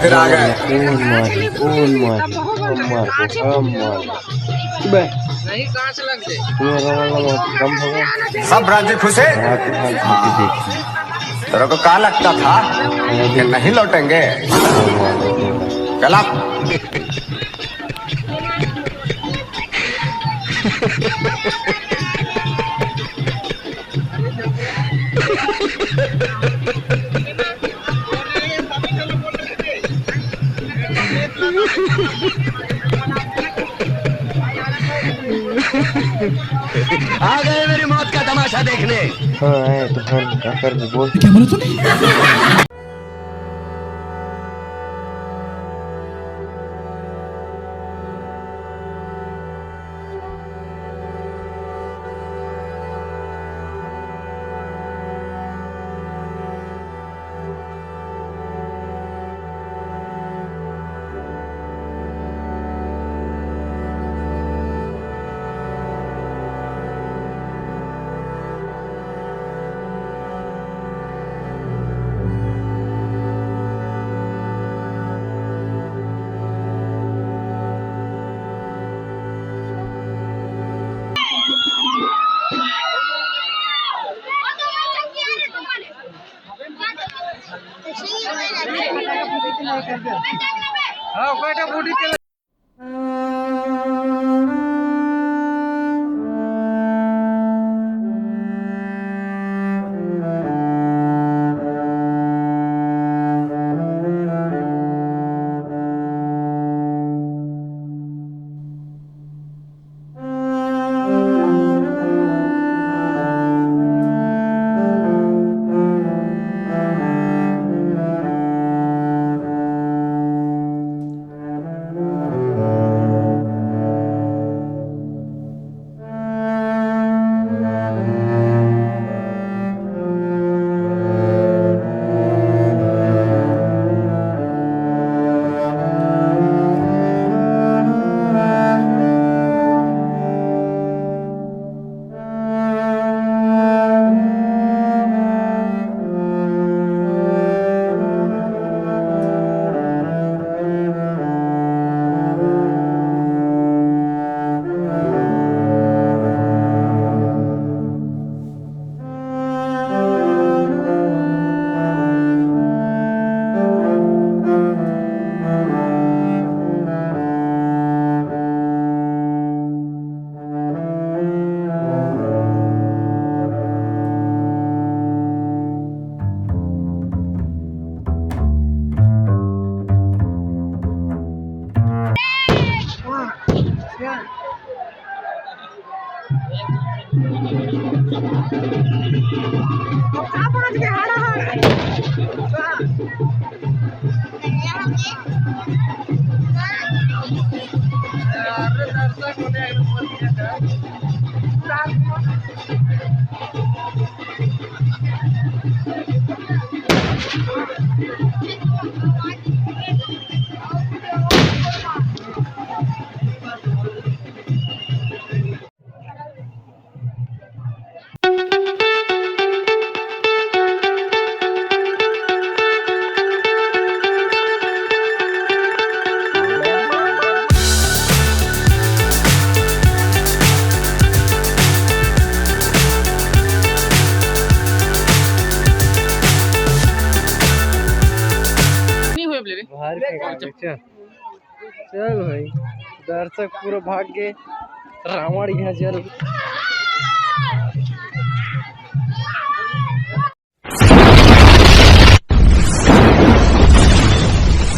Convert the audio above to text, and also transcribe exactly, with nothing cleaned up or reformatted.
फिर आ गए। कौन मार, कौन मार, हम मार, हम मार। बे। नहीं, कांच लग जाए। तुम्हारा वाला मार, हम भगवान। सब राज्य खुश है। रात भर हाँ। देखी। तेरे को क्या लगता था कि नहीं लौटेंगे? चला। आ गए मेरी मौत का तमाशा देखने। हाँ, आए तूफान का कर भी बोल। क्या बोला तूने? हाँ, कयटा बूटी तेल। नहीं हुए बोले रे। बाहर के चल भाई, दर्शक पूरा भाग गए। रावण यहाँ जल।